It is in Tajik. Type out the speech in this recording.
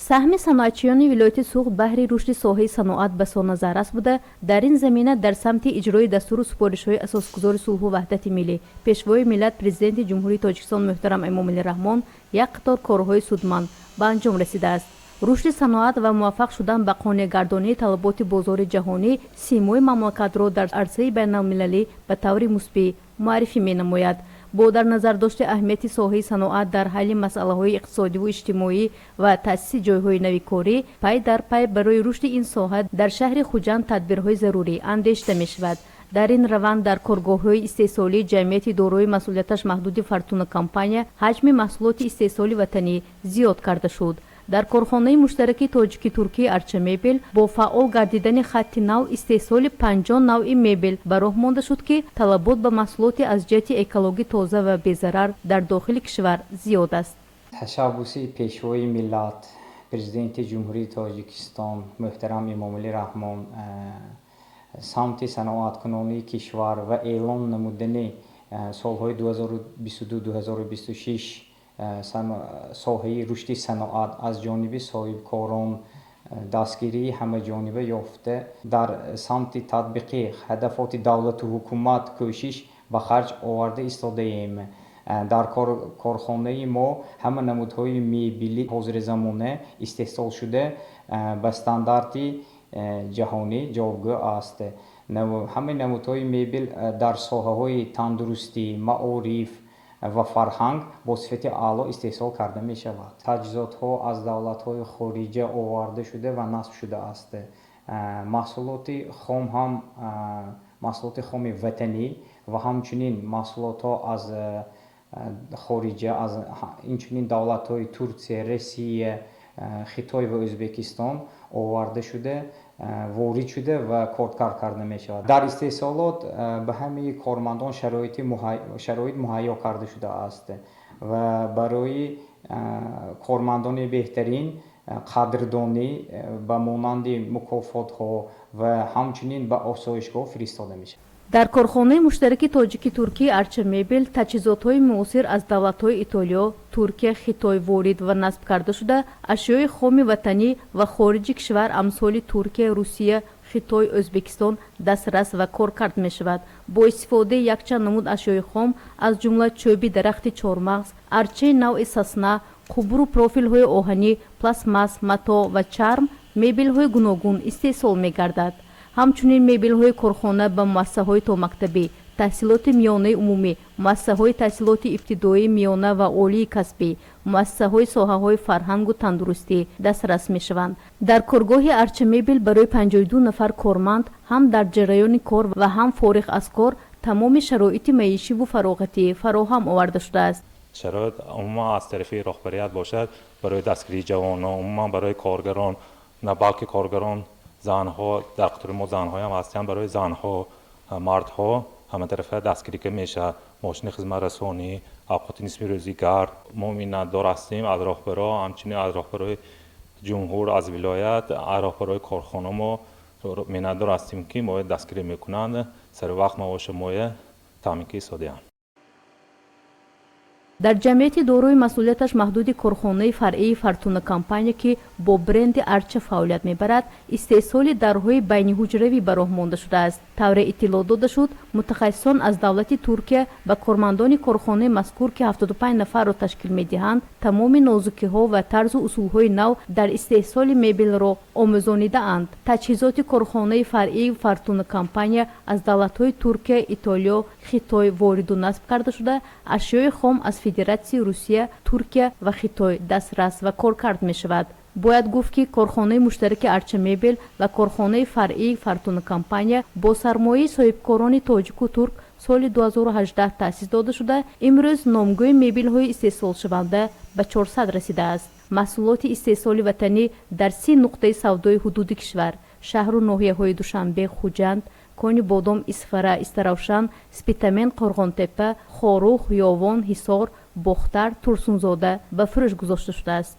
Саҳми саноатчиёни вилояти Суғд баҳри рушди соҳаи саноат басо назаррас буда, дар ин замина дар самти иҷрои дастуру супоришҳои Асосгузори сулҳу ваҳдати миллӣ, Пешвои миллат, Президенти Ҷумҳурии Тоҷикистон муҳтарам Эмомалӣ Раҳмон як қатор корҳои судманд ба анҷом расидааст. Рушди саноат ва муваффақ шудан ба қонеъгардонии талаботи бозори ҷаҳонӣ симои мамлакатро дар арсаи байналмилалӣ ба таври мусбӣ муаррифӣ менамояд. Бо дар назардошти аҳамияти соҳаи саноат дар ҳалли масъалаҳои иқтисодиву иҷтимоӣ ва таъсиси ҷойҳои нави корӣ, пай дар пай барои рушди ин соҳа дар шаҳри Хуҷанд тадбирҳои зарурӣ андешида мешавад. Дар ин раванд дар коргоҳҳои истеҳсолии ҷамъияти дорои масъулияташ маҳдуди «Фортуна компания» ҳаҷми маҳсулоти истеҳсоли ватанӣ зиёд карда шуд. Дар корхонаи муштараки тоҷики-туркии «Арча мебел» бо фаъол гардидани хатти нав истеҳсоли 50 навъи мебел ба роҳ монда шуд, ки талабот ба маҳсулоти аз ҷиҳати экологӣ тоза ва безарар дар дохили кишвар зиёд аст. Ташаббуси Пешвои миллат, Президенти Ҷумҳурии Тоҷикистон муҳтарам Эмомалӣ Раҳмон самти саноаткунонии кишвар ва эълон намудани солҳои 2022-2026 соҳаи рушди саноат аз ҷониби соҳибкорон дастгирии ҳамаҷониба ёфта, дар самти татбиқи ҳадафоти давлату ҳукумат кӯшиш ба харҷ оварда истодаем. Дар корхонаи мо ҳама намудҳои мебели ҳозиразамона истеҳсол шуда, ба стандарти ҷаҳонӣ ҷавобгӯ аст. Ҳамаи намудҳои мебел дар соҳаҳои тандурустӣ, маориф ва фарҳанг бо сифати аъло истеҳсол карда мешавад. Таҷҳизотҳо аз давлатҳои хориҷа оварда шуда ва насб шудааст. Маҳсулоти хом ҳам маҳсулоти хоми ватанӣ ва ҳамчунин маҳсулотҳо аз хориҷа, аз инчунин давлатҳои Турсия, Россия, Хитой ва Ӯзбекистон оварда шуда, ворид шуда ва коркард карда мешавад. Дар истеҳсолот ба ҳамаи кормандон шароит муҳайё карда шудааст ва барои кормандони беҳтарин қадрдонӣ ба монанди мукофотҳо ва ҳамчунин ба осоишгоҳ фиристода мешавад. Дар корхонаи муштараки тоҷики-туркии «Арча мебел» таҷҳизотҳои муосир аз давлатҳои Итолиё, Туркия, Хитой ворид ва насб карда шуда, ашёи хоми ватанӣ ва хориҷи кишвар амсоли Туркия, Русия, Хитой, Ӯзбекистон дастрас ва коркард мешавад. Бо истифодаи якчанд намуд ашёи хом, аз ҷумла чӯби дарахти чормағз, арчаи навъи сосна, қубуру профилҳои оҳанӣ, пластмасс, матоъ ва чарм мебелҳои гуногун истеҳсол мегардад. Ҳамчунин мебелҳои корхона ба муассисаҳои томактабӣ, таҳсилоти миёнаи умумӣ, муассисаҳои таҳсилоти ибтидоӣ, миёна ва олии касбӣ, муассисаҳои соҳаҳои фарҳангу тандурустӣ дастрас мешаванд. Дар коргоҳи «Арча мебел» барои 52 нафар корманд ҳам дар ҷараёни кор ва ҳам фориғ аз кор тамоми шароити маишиву фароғатӣ фароҳам оварда шудааст. Шароит умуман аз тарафи роҳбарият бошад, барои дастгирии ҷавонон, умуман барои коргарон, на балки коргарон, занҳо, дар қатори мо занҳоям ҳастанд, барои занҳо, мардҳо ҳаматарафа дастгирӣ ка мешавад: мошини хизматрасонӣ, авқоти нисфирӯзӣ гард. Мо миннатдор ҳастем аз роҳбаро, ҳамчунин аз роҳбарои ҷумҳур, аз вилоят, аз роҳбарои корхона. Мо миннатдор ҳастем, ки моя дастгирӣ мекунанд, сари вақт маоша моя таъмин ки истодиҳанд. Дар ҷамъияти дорои масъулияташ маҳдуди корхонаи фаръии «Фортуна компания», ки бо бренди «Арча» фаъолият мебарад, истеҳсоли дарҳои байниҳуҷравӣ ба роҳ монда шудааст. Тавре иттилоъ дода шуд, мутахассисон аз давлати Туркия ба кормандони корхонаи мазкур, ки 75 нафарро ташкил медиҳанд, тамоми нозукиҳо ва тарзу усулҳои нав дар истеҳсоли мебелро омӯзонидаанд. Таҷҳизоти корхонаи фаръии «Фортуна компания» аз давлатҳои Туркия, Итолиё, Хитой вориду насб карда шуда, ашёи хом аз Федератсияи Русия, Туркия ва Хитой дастрас ва коркард мешавад. Бояд гуфт, ки корхонаи муштараки «Арча мебел» ва корхонаи фаръии «Фортуна компания» бо сармояи соҳибкорони тоҷику турк соли 2018 таъсис дода шуда, имрӯз номгӯи мебелҳои истеҳсолшаванда ба 400 расидааст. Маҳсулоти истеҳсоли ватанӣ дар 30 нуқтаи савдои ҳудуди кишвар, шаҳру ноҳияҳои Душанбе, Хуҷанд, Кони Бодом, Исфара, Истаравшан, Спитамен, Қорғонтеппа, Хоруғ, Ёвон, Ҳисор, Бохтар, Турсунзода ба фурӯш гузошта шудааст.